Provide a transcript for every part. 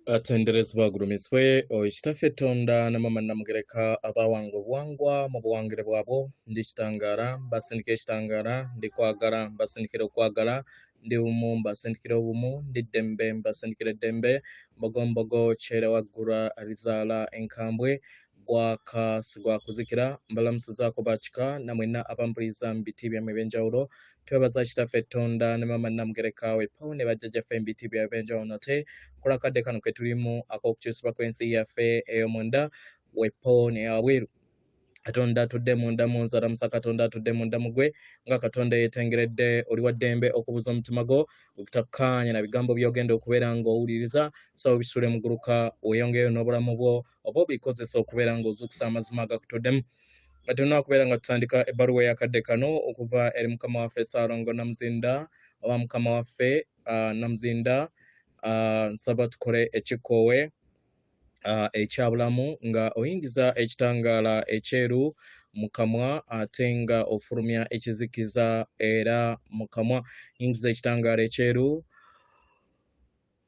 Atenderezebwa agulumizibwe oyo Kitaffe Tonda ne Maama Namugereka abawanga obuwangwa mu buwangire bwabwo. Ndi kitangaala, mbasindika ekitangaala, ndi kwagala, mbasindikira okwagala, ndi bumu, mbasindikira obumu, ndi ddembe, mbasindikira eddembe, mbogombogo kyere waggula alizaala enkambwe, gwaka sigwakuzikira. Mbalamusizaako bakika namwenna abampuliriza mu biti byammwe ebyenjawulo. Twebaza Kitaffe Tonda ne Maama Namugereka wepo ne bajjajjaffe mu biti byabwe ebyenjawulo nate kola kadde kano ke tulimu ak'okukyusibwa kw'ensi yaffe ey'omunda wepo ne wabweru. Katonda atudde munda mu nze alamusa Katonda atudde munda mu gwe nga Katonda yeetengeredde. Oli wa ddembe okubuza omutima gwo obutakkaanya na bigambo by'ogenda okubeera ng'owuliriza, so obisule muguluka weeyongeyo n'obulamu bwo oba obikozesa okubeera ng'ozuukusa amazima agakutuddemu. Tulina okubeera nga tutandika ebbaluwa ey'akadde kano okuva eri mukama waffe Ssaalongo Namuzinda oba mukama waffe Namuzinda. Nsaba tukole ekikoowe ekyabulamu nga oyingiza ekitangaala ekyeru mu kamwa ate nga ofulumya ekizikiza era mu kamwa. Yingiza ekitangaala ekyeru,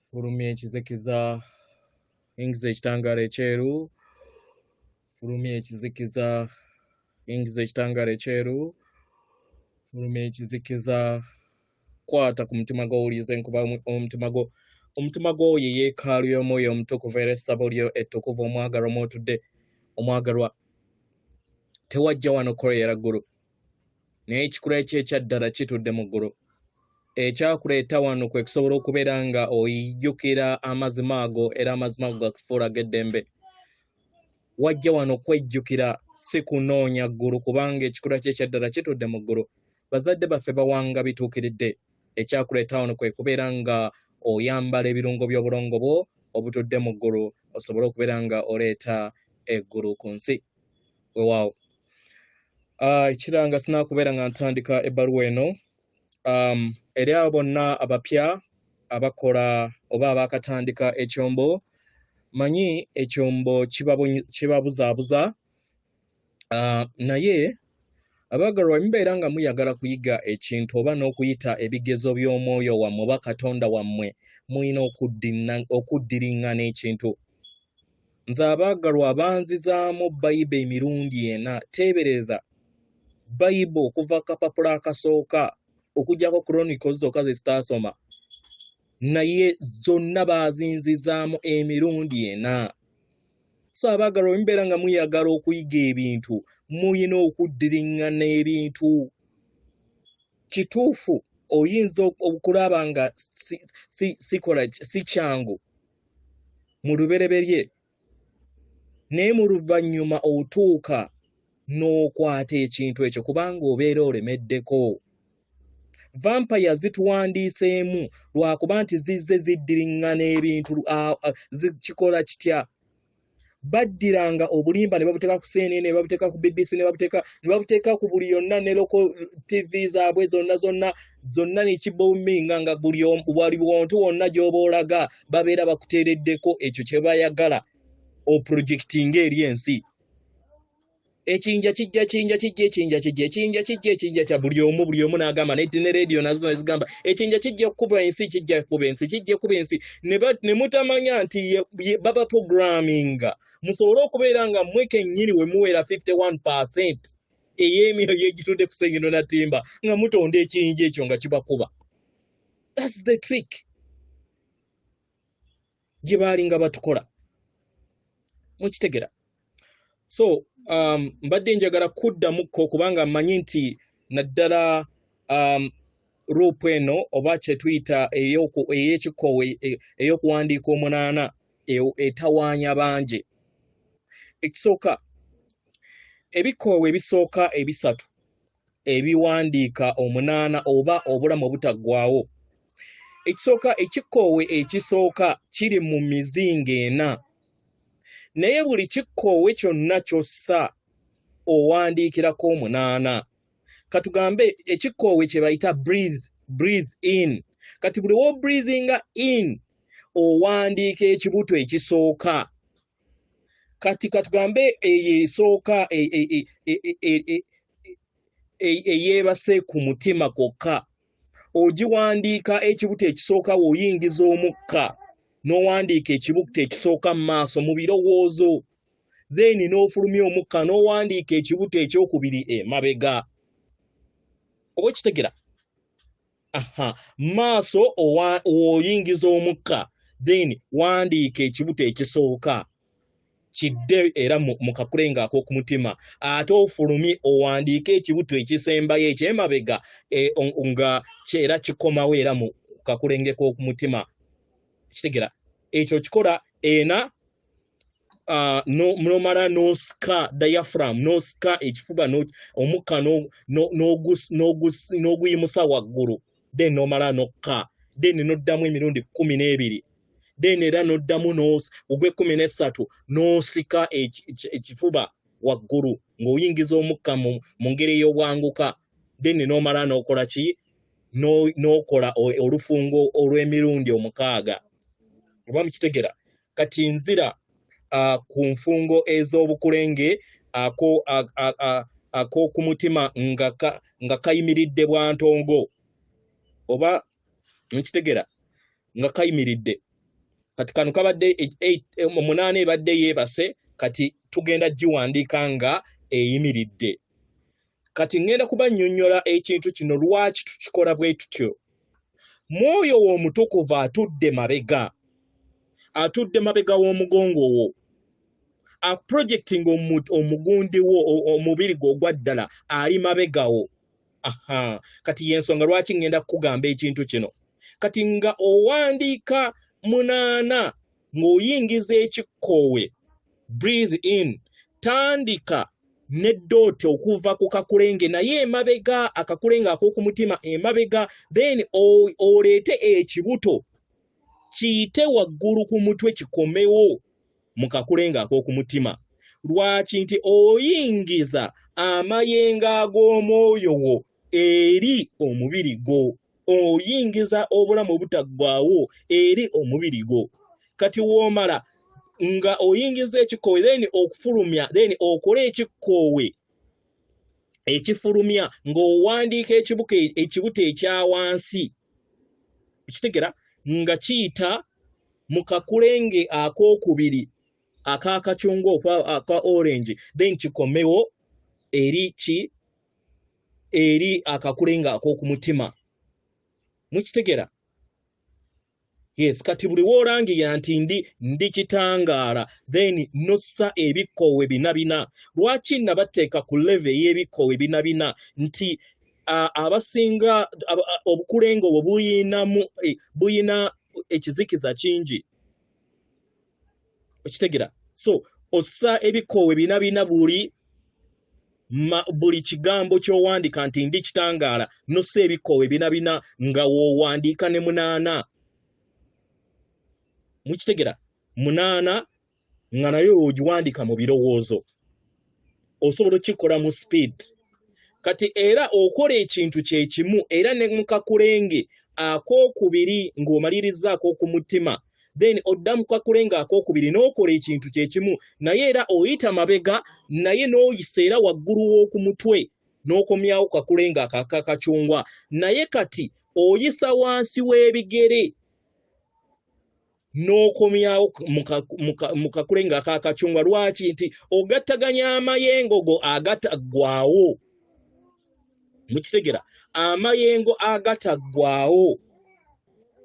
fulumya ekizikiza, yingiza ekitangaala ekyeru, fulumya ekizikiza, yingiza ekitangaala ekyeru, fulumya ekizikiza. Kwata ku mutima gwo, owulirize enkuba omutima gwo. Omutima gwo ye yeekaalu y'Omwoyo Omutukuvu era essabo lyo ettukuvu omwagalwa mw'otudde. Omwagalwa, tewajja wano kukolera ggulu, naye ekikula ekyo ekyaddala kitudde mu ggulu. Ekyakuleeta wano kwe kusobola okubeera nga oyijjukira amazima ago, era amazima ago gakufuula g'eddembe. Wajja wano kwejjukira, si kunoonya ggulu, kubanga ekikula kye ekyaddala kitudde mu ggulu. Bazadde baffe bawanga bituukiridde. Ekyakuleeta wano kwe kubeera nga oyambala ebirungo by'obulongo bwo obutudde mu ggulu, osobole okubeera nga oleeta eggulu ku nsi. Weewaawo. Ekiranga sinaakubeera nga ntandika ebbaluwa eno, eri abo bonna abapya abakola oba abaakatandika ekyombo, manyi ekyombo kibabuzaabuza, naye abaagalwa mubeera nga muyagala kuyiga ekintu oba n'okuyita ebigezo by'omwoyo wammwe oba Katonda wammwe, mulina okuddiriŋŋana ekintu. Nze abaagalwa banzizaamu Bayibo emirundi ena. Teebereza Bayibo okuva kapapula akasooka okuggyako Chronicles zokka ze zitaasoma, naye zonna baazinzizaamu emirundi ena. So abaagalwa bwe mubeera nga muyagala okuyiga ebintu, muyina okuddiriŋŋana ebintu. Kituufu oyinza okulaba nga si kyangu mu lubereberye, naye mu luvannyuma otuuka n'okwata ekintu ekyo kubanga obeera olemeddeko. Vampire zituwandiiseemu lwakuba nti zizze ziddiriŋŋana ebintu, zikikola kitya? Baddiranga obulimba ne babuteeka ku CNN, ne babuteeka ku BBC, ne babuteeka ku buli yonna ne local TV zaabwe zonna zonna zonna, ne kibombinga nga buli wontu wonna gy'oba olaga babeera bakuteereddeko ekyo kye bayagala oprojectinga eri ensi. Ekiyinja kijja, kiyinja kijja, ekiyinja kijja, ekiyinja kijja, ekiyinja kya buli omu, buli omu n'agamba, ne radio nazo ne zigamba ekiyinja kijja kukuba ensi, kijja kukuba ensi, kijja kukuba ensi. Ne mutamanya nti baba programminga musobole okubeera nga mmwe kennyini we muwera 51% ey'emyoyo egitudde ku Ssengendo na Ttimba nga mutonda ekiyinja ekyo nga kibakuba. That's the trick gye baalinga batukola. Mukitegera? So mbadde njagala kuddamukko kubanga mmanyi nti naddala ruupu eno oba kye tuyita ey'ekikoowe ey'okuwandiika omunaana etawaanya bangi. Ekisooka, ebikoowe ebisooka ebisatu ebiwandiika omunaana oba obulamu obutaggwaawo. Ekisooka, ekikoowe ekisooka kiri mu mizingo ena, naye buli kikoowe kyonna ky'ossa owandiikirako omunaana. Katugambe ekikoowe kye bayita breathe, breathe in. Kati buli w'obreathinga in owandiika ekibuto ekisooka. Kati katugambe eyo esooka eyeebase ku mutima kwokka, ogiwandiika ekibuto ekisooka w'oyingiza omukka N'owandiika ekibukutu ekisooka mu maaso mu birowoozo, then n'ofulumya omukka n'owandiika ekibuto ekyokubiri emabega. Oba okitegera? Aha, maaso oyingiza omukka, then wandiika ekibuto ekisooka kidde era mu kakulenge ak'okumutima, ate ofulumye owandiike ekibuto ekisembayo ekyemabega nga era kikomawo era mu kakulenge k'okumutima. Kitegera? Ekyo kikola ena, n'omala n'osika diaphragm, n'osika ekifuba, omukka n'oguyimusa waggulu, then n'omala n'okka, then n'oddamu emirundi 12, then era n'oddamu ogw'e 13 n'osika ekifuba waggulu ng'oyingiza omukka mu ngeri ey'obwanguka, then n'omala n'okola ki? N'okola olufungo olw'emirundi 6. Oba mukitegera? Kati nzira ku nfungo ez'obukulenge ak'okumutima nga kayimiridde bwantongo. Oba mukitegera? Nga kayimiridde. Kati kano kabadde 8 ebadde yeebase, kati tugenda giwandiika nga eyimiridde. Kati ŋŋenda kubannyonnyola ekintu kino, lwaki tukikola bwe tutyo. Mwoyo w'Omutukuvu atudde mabega, atudde mabega w'omugongo wo, aprojecting omugundi wo, omubiri gwo ogwa ddala ali mabegawo. Aha, kati yensonga lwaki ŋŋenda kukugamba ekintu kino. Kati nga owandiika 8 ng'oyingiza ekikkoowe, breathe in, tandika ne dot okuva ku kakulenge naye emabega, akakulenge ak'okumutima emabega, then oleete ekibuto kiyite waggulu ku mutwe kikomewo mu kakulenge ak'okumutima. Lwaki? Nti oyingiza amayengo ag'omwoyo wo eri omubiri gwo, oyingiza obulamu obutaggwaawo eri omubiri gwo. Kati woomala nga oyingiza ekikkoowe, then okufulumya, then okole ekikkoowe ekifulumya ng'owandiika ekibuto ekya wansi, ekitegera nga kiyita mu kakulenge akookubiri ak'akacungwa oba aka orange, then kikomewo eri ki? Eri akakulenge ak'okumutima. Mukitegera? Yes. Kati buli woolangirira nti ndi kitangaala, then nossa ebikkoowe bina bina. Lwaki nabateeka ku level ey'ebikkoowe bina bina? Nti abasinga obukulenge obwo buyinamu buyina ekizikiza kingi. Okitegera? So ossa ebikkoowe bina bina buli kigambo ky'owandiika nti ndi kitangaala, nossa ebikkoowe bina bina nga w'owandiika ne 8. Mukitegera? 8 nga nayo ogiwandiika mu birowoozo, osobola okukikola mu speed. Kati era okola ekintu kyekimu era ne mu kakulenge akookubiri ng'omaliriza ak'okumutima, then odda mu kakulenge akookubiri n'okola ekintu kyekimu, naye era oyita mabega, naye n'oyisa era waggulu w'oku mutwe n'okomyawo kakulenge akakacungwa, naye kati oyisa wansi w'ebigere n'okomyawo mu kakulenge akakacungwa. Lwaki? Nti ogattaganya amayengo go agataggwawo. Mukitegera? Amayengo agataggwawo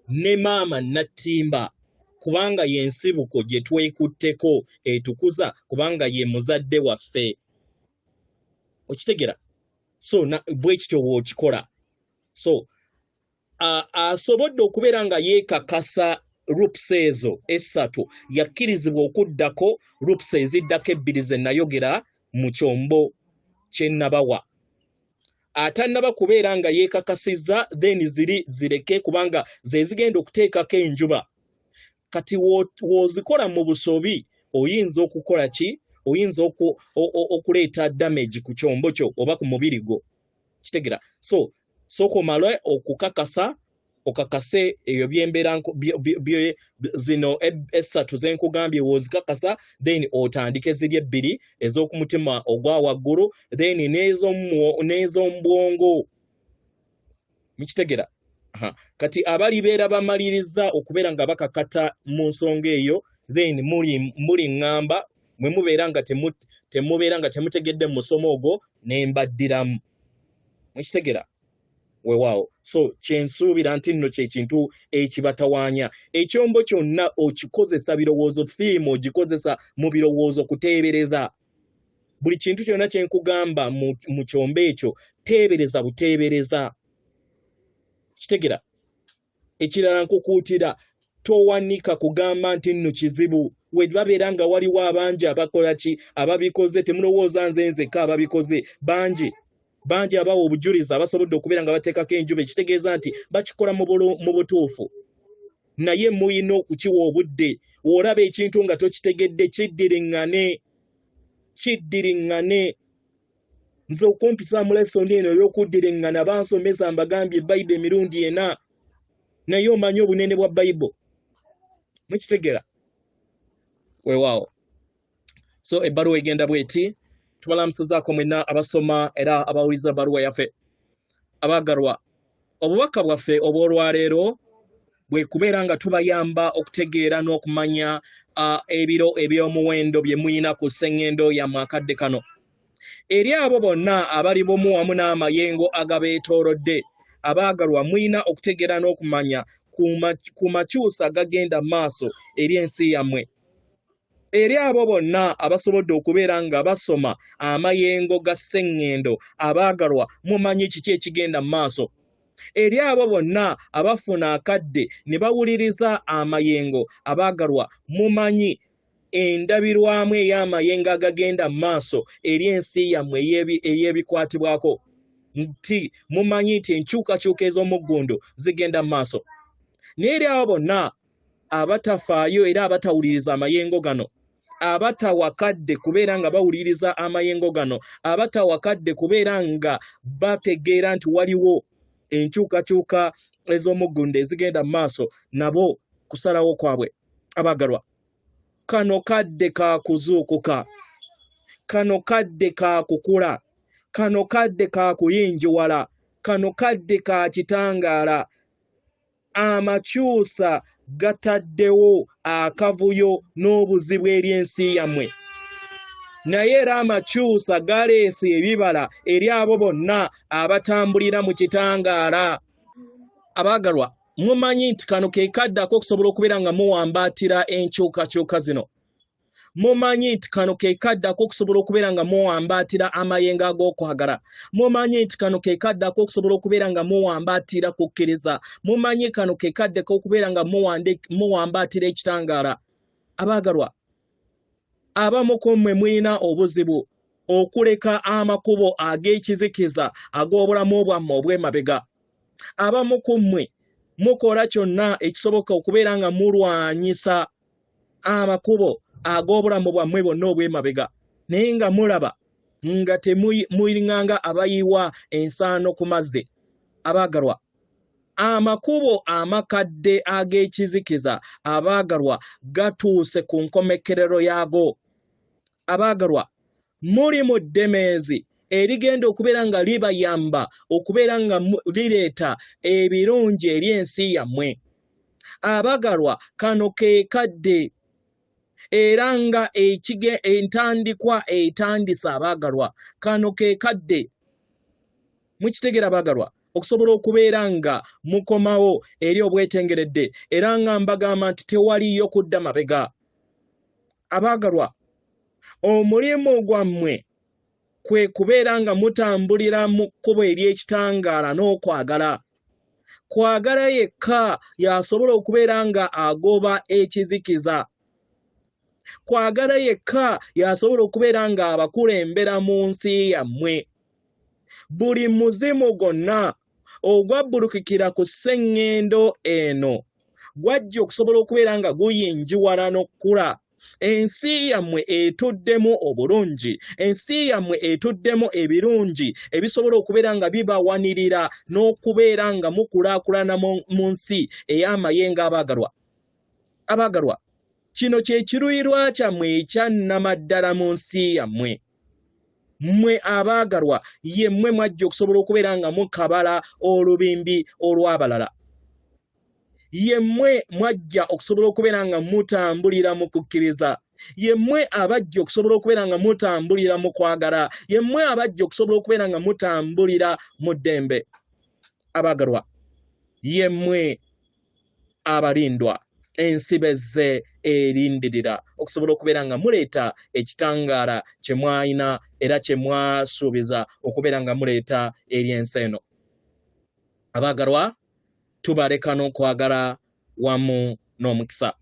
ne maama Nattimba, kubanga y'ensibuko gye twekutteko etukuza, kubanga ye muzadde waffe. Okitegera? So bwe kityo bw'okikola. So asobodde okubeera nga yeekakasa rupusa ezo esatu, yakkirizibwa okuddako rupusa eziddako ebbiri ze nayogera mu kyombo kye nabawa. Atannaba kubeera nga yeekakasizza, then ziri zireke, kubanga ze zigenda okuteekako enjuba. Kati w'ozikola mu busobi, oyinza okukola ki? Oyinza okuleeta damage ku kyombo kyo oba ku mubiri gwo. Kitegera? So sooka omale okukakasa, okakase ebyo byembeera zino esatu zenkugambye. W'ozikakasa, then otandike ziri ebbiri ez'okumutima ogwa waggulu, then n'ez'omu bwongo. Mukitegera? Aha. Kati abalibeera bamaliriza okubeera nga bakakata mu nsonga eyo, then muli ŋŋamba mwe mubeera nga temubeera nga temutegedde mu musomo ogwo, ne mbaddiramu. Mukitegera? Weewaawo. So kyensuubira nti nno kye kintu ekibatawaanya. Ekyombo kyonna okikozesa birowoozo, fiimu ogikozesa mu birowoozo kuteebereza. Buli kintu kyonna kye nkugamba mu kyombo ekyo, teebereza buteebereza. Kitegera? Ekirala nkukuutira, towanika kugamba nti nno kizibu. We babeera nga waliwo abangi abakola ki, ababikoze, temulowooza nze nzekka ababikoze, bangi. Bangi abawa obujulizi abasobodde okubeera nga bateekako enjuba, ekitegeeza nti bakikola mu butuufu. Naye muyina okukiwa obudde. W'olaba ekintu nga tokitegedde, kiddiriŋŋane. Kiddiriŋŋane. Nze okumpisa mu lesson eno ey'okuddiriŋŋana bansomesa mbagambye Bayibuli emirundi 4. Naye omanyi obunene bwa Bayibuli. Mukitegera? Weewaawo. So ebbaluwa egenda bw'eti. Tubalamusizaako mwenna abasoma era abawuliza ebbaluwa yaffe. Abaagalwa, obubaka bwaffe obw'olwaleero bwe kubeera nga tubayamba okutegeera n'okumanya ebiro eby'omuwendo bye muyina ku sseŋŋendo yammwe akadde kano. Eri abo bonna abali bumu wamu n'amayengo agabeetoolodde, abaagalwa muyina okutegeera n'okumanya ku makyusa agagenda maaso eri ensi yammwe. Eri abo bonna abasobodde okubeera nga basoma amayengo ga sseŋŋendo, abaagalwa mumanyi kiki ekigenda mu maaso. Eri abo bonna abafuna akadde ne bawuliriza amayengo, abaagalwa mumanyi endabirwamu ey'amayengo agagenda mu maaso eri ensi yammwe ey'ebikwatibwako. Nti mumanyi nti enkyukakyuka ez'omuggundu zigenda mu maaso. Naye eri abo bonna abatafaayo era abatawuliriza amayengo gano, abatawakadde kubeera nga bawuliriza amayengo gano, abatawakadde kubeera nga bategeera nti waliwo enkyukakyuka ez'omuggundu ezigenda mu maaso, nabo kusalawo kwabwe. Abaagalwa, kano kadde ka kuzuukuka, kano kadde ka kukula, kano kadde ka kuyinjiwala, kano kadde ka kitangaala. Amakyusa gataddewo akavuyo n'obuzibu eri ensi yammwe. Naye era amakyusa galeese ebibala eri abo bonna abatambulira mu kitangaala. Abaagalwa, mumanyi nti kano ke kadde ak'okusobola okubeera nga muwambaatira enkyukakyuka zino. Mumanyi nti kano ke kadde ak'okusobola okubeera nga muwambaatira amayengo ag'okwagala. Mumanyi nti kano ke kadde ak'okusobola okubeera nga muwambaatira kukkiriza. Mumanyi kano ke kadde ak'okubeera nga muwambaatira ekitangaala. Abaagalwa, abamu ku mmwe mulina obuzibu okuleka amakubo ag'ekizikiza ag'obulamu bwammwe obw'emabega. Abamu ku mmwe mukola kyonna ekisoboka okubeera nga mulwanyisa amakubo ag'obulamu bwammwe bwonna obw'emabega, naye nga mulaba nga temulinganga abayiwa ensaano ku mazzi. Abaagalwa, amakubo amakadde ag'ekizikiza abaagalwa gatuuse ku nkomekerero yaago. Abaagalwa, muli mu ddemeezi erigenda okubeera nga libayamba okubeera nga lireeta ebirungi eri ensi yammwe. Abaagalwa, kano ke kadde era nga entandikwa etandise. Abaagalwa, kano ke kadde. Mukitegera abaagalwa, okusobola okubeera nga mukomawo eri obwetengeredde, era nga mbagamba nti tewaliyo kudda mabega. Abaagalwa, omulimu gwammwe kwe kubeera nga mutambulira mu kkubo ery'ekitangaala n'okwagala. Kwagala yekka y'asobola okubeera nga agoba ekizikiza. Kwagala yekka y'asobola okubeera nga abakulembera mu nsi yammwe. Buli muzimu gwonna ogwabbulukikira ku sseŋŋendo eno gwajja okusobola okubeera nga guyinjiwala n'okkula. Ensi yammwe etuddemu obulungi, ensi yammwe etuddemu ebirungi ebisobola okubeera nga bibawanirira n'okubeera nga mukulaakulana mu nsi ey'amayengo. Abaagalwa, abaagalwa, kino kye kiruyirwa kyammwe ekya nnamaddala mu nsi yammwe. Mmwe abaagalwa, ye mmwe mwajja okusobola okubeera nga mukabala olubimbi olw'abalala. Yemmwe mwajja okusobola okubeera nga mutambulira mu kukkiriza. Yemmwe abajja okusobola okubeera nga mutambulira mu kwagala. Yemmwe abajja okusobola okubeera nga mutambulira mu ddembe. Abaagalwa, yemmwe abalindwa. Ensi bezze erindirira okusobola okubeera nga muleeta ekitangaala kye mwalina era kye mwasuubiza okubeera nga muleeta eri ensi eno. Abaagalwa, tubaleka n'okwagala wamu n'omukisa.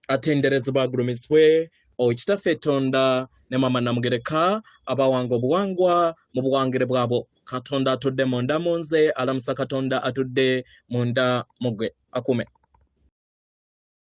Atenderezebwa agulumizibwe Owekitaffe Tonda ne Maama Namugereka abawanga obuwangwa mu buwangire bwabo. Katonda atudde munda mu nze alamusa Katonda atudde munda mu ggwe. Akuume.